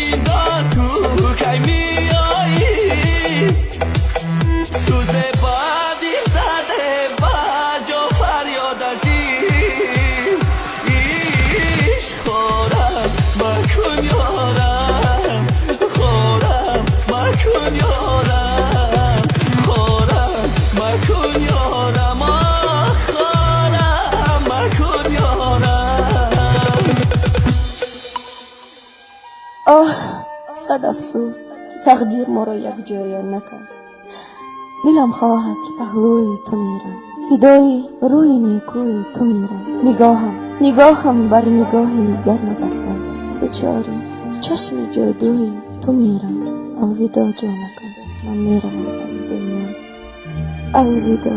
Зиндон ту кай меоӣ? Сӯзе ба дил заде, ба ҷо фарёд аз ишқ. Хорам макун ёрам, хорам макун ёрам, хорам макун ёрам, хорам макун ёрам. Оҳ, сад афсӯс, ки тақдир моро якҷоя накард. Дилам хоҳад, ки паҳлӯи ту мирам, фидои рӯи некӯи ту мирам. Нигоҳам, нигоҳам бар нигоҳи гармат афтад, дучори чашми ҷодуи ту мирам. Алвидо, ҷонакам, ман меравам аз дунё. Алвидо.